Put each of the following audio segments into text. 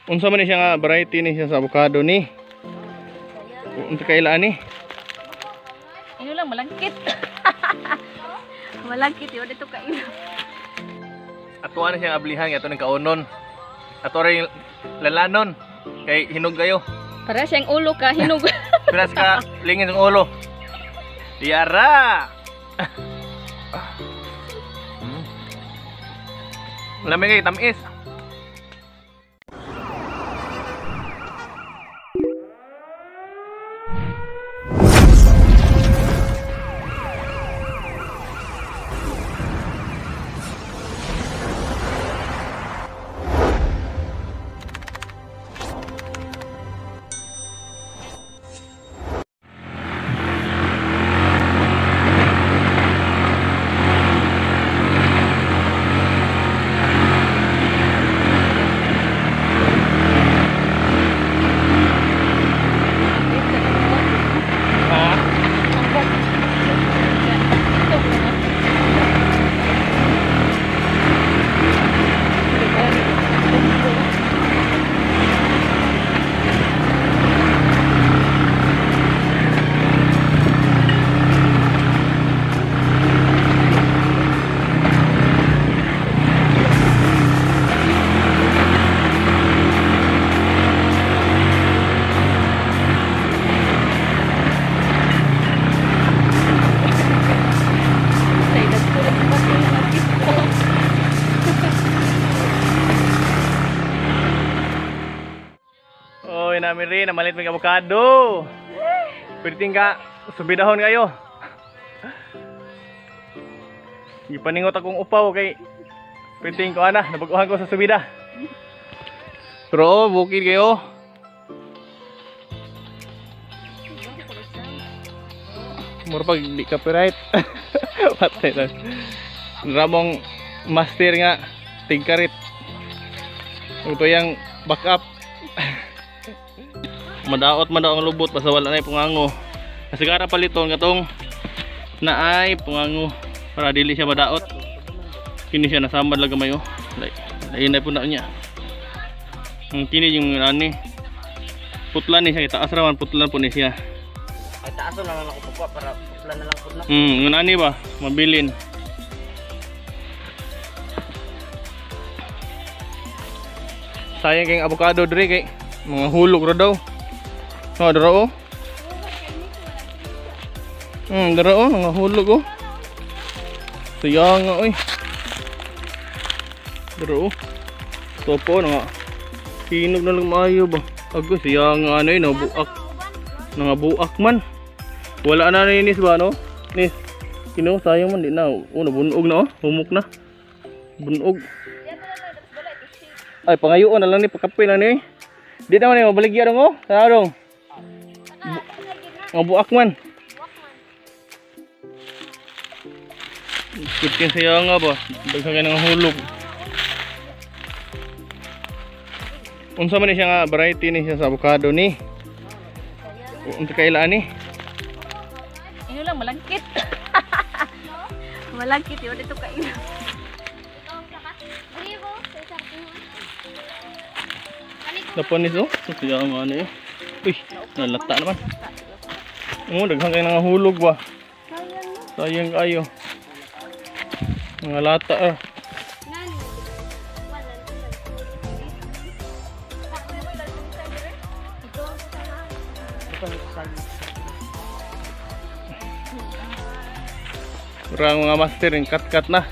Unsa man ni siya nga variety ni siya sa avocado ni? Unsa kailaan ni? Ino lang malangkit. Malangkit yun dito kain. Ato na siyang ablihan ato ning kaunon. Ato rin lalanon kay hinog kayo. Para siyang ulo ka hinog. Pinas ka lingin ng ulo. Yara. Lamig kay tamis. Ha? Oy, namin rin namalit may avocado. Pwede ka subidahon kayo. Gipaningot akong upaw kay pwede ko ana, nabaguhan ko sa subida. Pero oh, bukid kayo. Mura pag di copyright. Patay lang. Ramong master nga tigkarit. Ito yung backup. Madaot man daw ang lubot basta wala na pungango. Nasigara paliton katong naay pungango para dili siya madaot. Kini siya nasamad lang gamay oh. Lain na po na niya. Ang kini yung ani. Putlan ni siya, itaas ra man putlan po ni siya. Ay taas na lang ako pagkuha para putlan na lang po na. Ngun ani ba? Mabilin. Sayang kay avocado diri kay mga hulog ra daw. Oh, dara oh. Dara oh, mga hulog oh. Sayang nga oy. Dara oh. Topo na nga. Hinog na lang maayo ba. Agoy, sayang nga ano eh, nabuak. Nangabuak man. Wala na nis ba no? Nis. Kino sayang man di na. Oh, nabunog na oh. Humok na. Bunog. Ay, pangayoon na lang ni pagkape lang ni. Di naman ni mabaligya dong oh. Tara dong. Nga buak man. Kitkin siya nga ba? Daghan kay nang hulog. Unsa man ni siya nga variety ni siya sa avocado ni? Unsa kailaan ni? Ino lang malangkit. Malangkit yun dito kain. Dapan ni so? Siya nga ano eh. Uy, nalata naman. Oh, daghan kay nang hulog ba. Sayang kayo. Mga lata ah. Kurang mga master yung cut-cut na.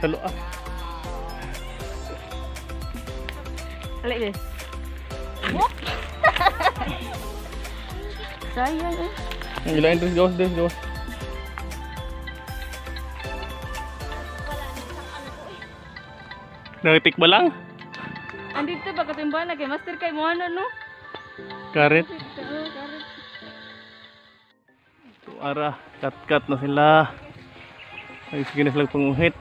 Halo ah. Alay eh. Sayang eh. Ang ilain dos gawas dos gawas. Nagitik ba lang? Andito ba katimba na kay master kay mo ano no? Karet. Oo, karet. Ara, cut-cut na sila. Ay, sige na sila panguhit.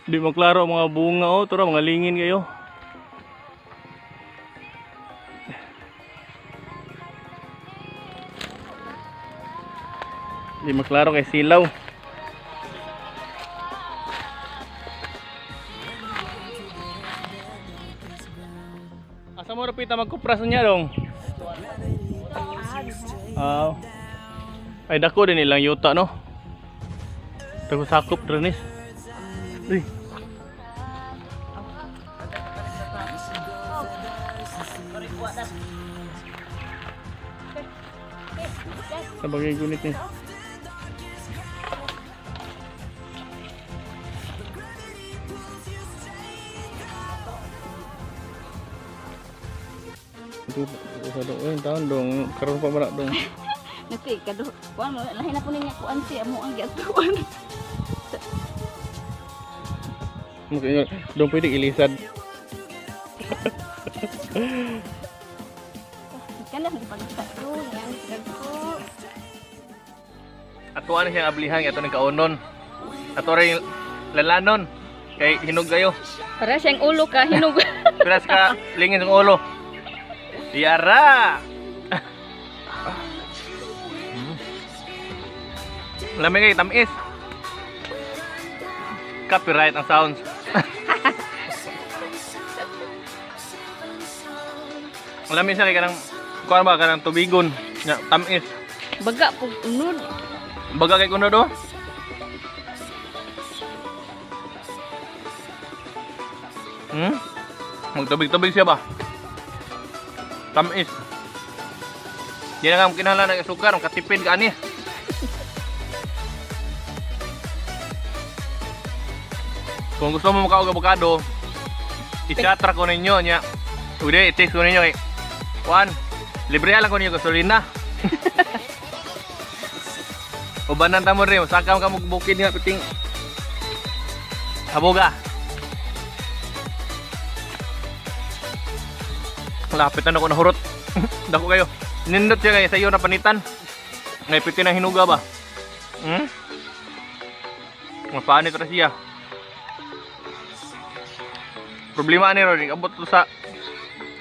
Di mo klaro ang mga bunga oh, tura mga lingin kayo. Di maklaro kay silaw. Asa mo rapita magkupras niya dong? Ah. Ay dako din ilang yuta no. Tago sakop dranis. Uy. Sa bagay gunit ni. Ito, sa dong, eh, taon dong, karon pa man dong. Nagkay kado. Kuan mo lahi na po niya kuan si amo ang giatuan. Okay, dong pwede ilisad. Kana sa pagtato, yan dagko. Atuan siya ablihan ato ng kaunon. Ato rin lalanon kay hinog kayo. Para siyang ulo ka hinog. Piras ka lingin ng ulo. Yara. Lamig kay tamis. Copyright ang sounds. Lamig siya kay kanang kuan ba kanang tubigon nya tamis. Baga pug unod. Baga kay kuno do. Magtubig-tubig siya ba? Tamis. Di na ka kinahanglan ng asukar, katipid ka ani. Kung gusto mo makaog avocado, i-chat ra ko ninyo nya. Ug di i-text ko ninyo kay kuan, libre lang ko ninyo gasolina. Ubanan ta mo rin, sakam ka mo bukid nga piting haboga. Lapit na ako nahurot. Dako kayo. Nindot siya kay sa iyo na panitan. Ngay piti na hinuga ba? Mapanit ra siya. Problema ani ron, abot to sa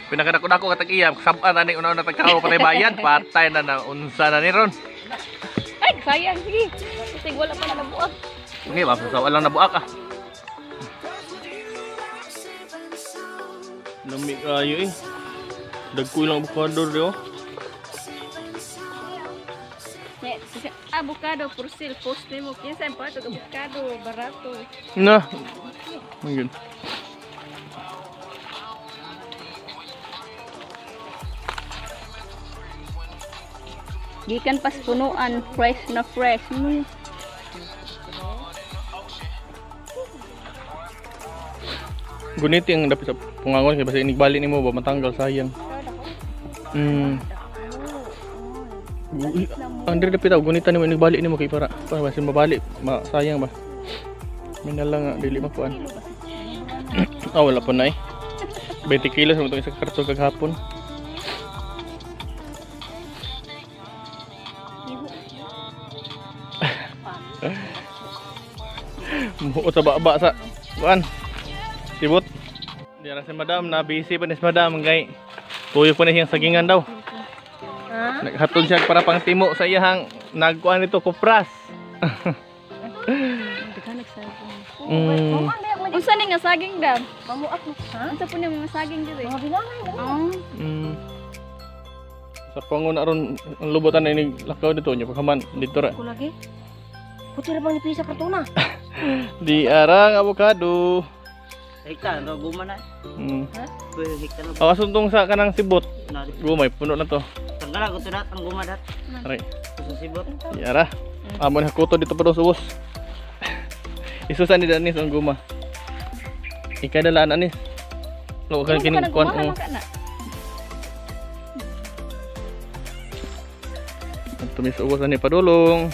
pinakadako-dako ka tag-iya, sab-an ani una-una tagkaw patay bayad, patay na na unsa na ni ron. Ay, sayang sige. Kasi wala pa na nabuak. Hindi ba, sa walang nabuak ah. Lami kayo eh. Dagko lang avocado rin oh. Avocado for sale, post nimo. Kinsa pa ito avocado barato. Na. Ayun. Gikan pas punuan, fresh na fresh. Guniti ang dapat sa pungangon kay basta inigbalik nimo ba matanggal sayang. Uy, ang dire dapat gunitan nimo inigbalik nimo kay para para basta mabalik, sayang ba. Minal lang nga dili makuan. Ah, wala pa na eh. 20 kilos mo itong isang karton kagahapon. Muot sa baba sa kuan. Sibot. Diyan na si madam, na busy pa ni si madam kay tuyo pa na siyang sagingan daw. Ha? Naghatod siya para pang timo sa iyahang nagkuan nito kupras. Unsa ni nga saging dam? Mamuak mo. Ha? Unsa po ni mga saging diri? Mga binanay. Oh. Sa pangon aron ang lubotan na ini lakaw dito nya paghaman dito ra. Ko lagi. Puti ra bang nipisa kartona? Di arang avocado. Hekta ro guma na. Pwede hekta no. Awas untong sa kanang sibot. Gumay puno na to. Tanggal ako to dat ang guma dat. Aray. Sa sibot. Di ara. Amo na kuto dito pa daw subos. Isusan ni Danis ang guma. Ikadalaan anis. Lo kan kini kuan oh. Tumis ubos ani padulong.